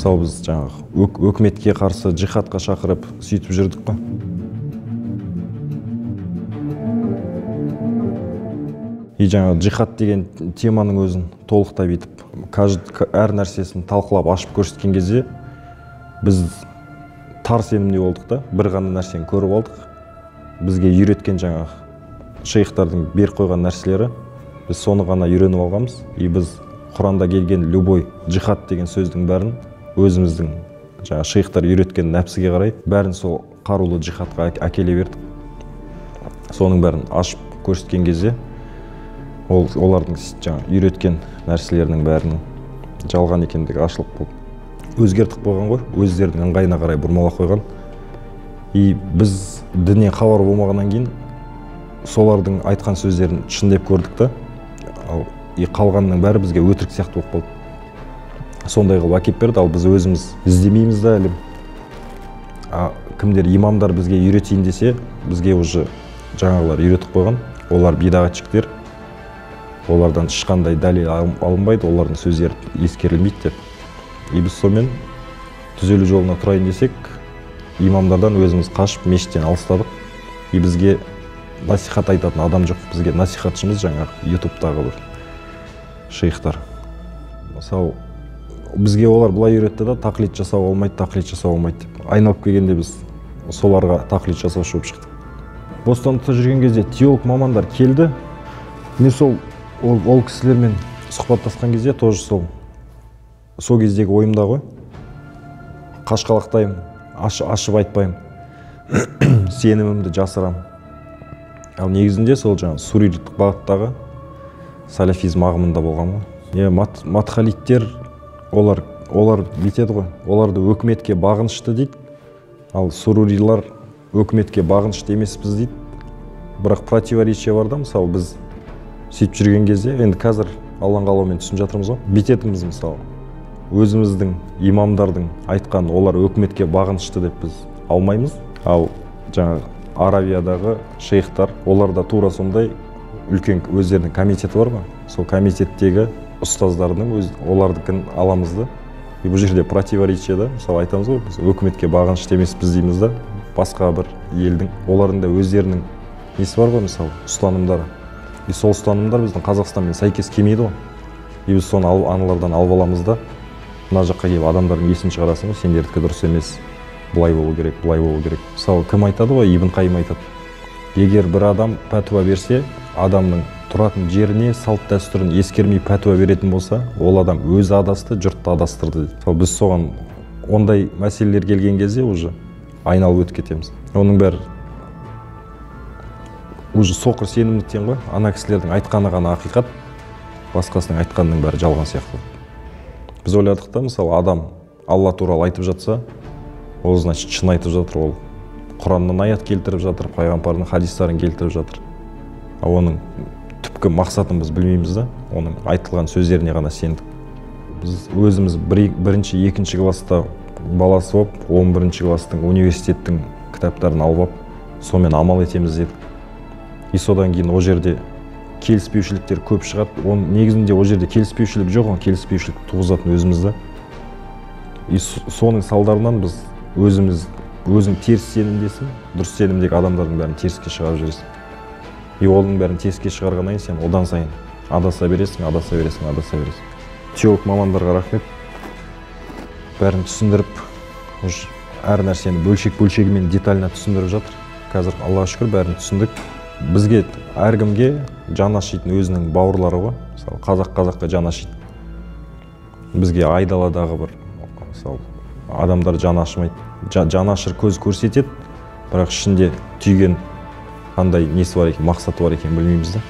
Мысалы, біз жаңағы өкіметке қарсы джихадқа шақырып сөйтіп жүрдік қой. И жаңағы джихад деген теманың өзін толықтай бүйтіп, әр нәрсесін талқылап ашып көрсеткен кезде біз тар сенімде болдық та, бір ғана нәрсені көріп алдық. Бізге үйреткен жаңағы шейхтардың беріп қойған нәрселері, біз соны ғана үйреніп алғанбыз. И біз Құранда келген любой джихад деген сөздің бәрін өзіміздің жаңағы шейхтар үйреткен нәпсіге қарай бәрін сол қарулы джихадқа әкеле бердік. Соның бәрін ашып көрсеткен кезде олардың жаңа үйреткен нәрселерінің бәрінің жалған екендігі ашылып болды. Өзгертіп қойған ғой, өздерінің ыңғайына қарай бұрмалап қойған. И біз діннен хабар болмағаннан кейін солардың айтқан сөздерін шын деп көрдік та, ал и қалғанның бәрі бізге өтірік сияқты болып қалды. Сондай қылып әкеп берді, ал біз өзіміз іздемейміз да әлі. А кімдер имамдар бізге үйретейін десе, бізге уже жаңағылар үйретіп қойған. Олар бидағатшықтер, олардан ешқандай дәлел алынбайды, олардың сөздері ескерілмейді деп. И біз сонымен түзелу жолына тұрайын десек, имамдардан өзіміз қашып мешіттен алыстадық. И бізге насихат айтатын адам жоқ. Бізге насихатшымыз жаңағы ютубтағы бір шейхтар. Мысалы, бізге олар былай үйретті да, тақлид жасауға болмайды, тақлид жасауға болмайды деп. Айналып келгенде біз соларға тақлид жасаушы болып шықтық. Бостандықта жүрген кезде теолог мамандар келді. Мен сол ол кісілермен сұхбаттасқан кезде тоже сол кездегі ойымда ғой. Қашқалақтаймын, ашып айтпаймын, сенімімді жасырамын. Ал негізінде сол жаңағы суриліктік бағыттағы салафизм ағымында болған ғой. Иә, матхалиттер, олар бүйтеді ғой, оларды өкіметке бағынышты дейді, ал сурурилар өкіметке бағынышты емеспіз дейді. Бірақ противоречие бар да, мысалы, біз сөйтіп жүрген кезде, енді қазір Алланың қалауымен түсініп жатырмыз ғой, бүйтетінбіз мысалы, өзіміздің имамдардың айтқан олар өкіметке бағынышты деп біз алмаймыз, ал жаңағы Аравиядағы шейхтар, олар да тура сондай үлкен өздерінің комитеті бар ғой, сол комитеттегі ұстаздардың олардікін аламыз да. И бұл жерде противоречие да, мысалы айтамыз ғой, біз өкіметке бағынышты емеспіз дейміз да, басқа бір елдің, олардың да өздерінің несі бар ғой, мысалы, ұстанымдары. И сол ұстанымдар біздің Қазақстанмен сәйкес келмейді ғой. И біз соны аналардан алып аламыз да, мына жаққа келіп адамдардың есін шығарасың ғой, сендердікі дұрыс емес, былай болу керек, былай болу керек. Мысалы, кім айтады ғой, Ибн Қайым айтады. Егер бір адам пәтуа берсе, адамның тұратын жеріне, салт дәстүрін ескермей пәтуа беретін болса, ол адам өзі адасты, жұртты адастырды дейді. Мысалы, біз соған ондай мәселелер келген кезде уже айналып өтіп кетеміз. Оның бәрі уже соқыр сенімдіктен ғой, ана кісілердің айтқаны ғана ақиқат, басқасының айтқанының бәрі жалған сияқты. Біз ойладық та, мысалы, адам Алла туралы айтып жатса, ол значит шын айтып жатыр, ол Құраннан аят келтіріп жатыр, пайғамбардың хадистарын келтіріп жатыр. А оның түпкі мақсатын біз білмейміз да, оның айтылған сөздеріне ғана сендік. Біз өзіміз бірінші, екінші класста баласы болып, 11 класстың университеттің кітаптарын алып алып, сонымен амал етеміз дедік. И содан кейін ол жерде келіспеушіліктер көп шығады. Оның негізінде ол жерде келіспеушілік жоқ, оның келіспеушілік туғызатын өзіміз да. И соның салдарынан біз өзіміз өзің теріс сенімдесің, дұрыс сенімдегі адамдардың бәрін теріске шығарып жібересің. И оның бәрін теріске шығарғаннан кейін сен одан сайын адаса бересің, адаса бересің, адаса бересің. Теолог мамандарға рахмет. Бәрін түсіндіріп, уже әр нәрсені бөлшек-бөлшегімен детально түсіндіріп жатыр. Қазір Аллаға шүкір бәрін түсіндік. Бізге әркімге жан ашитын өзінің бауырлары ғой. Мысалы, қазақ қазаққа жан ашиды. Бізге айдаладағы бір, мысалы, адамдар жан ашымайды. Жан ашыр көз көрсетеді, бірақ ішінде түйген қандай несі бар екен, мақсаты бар екенін білмейміз да.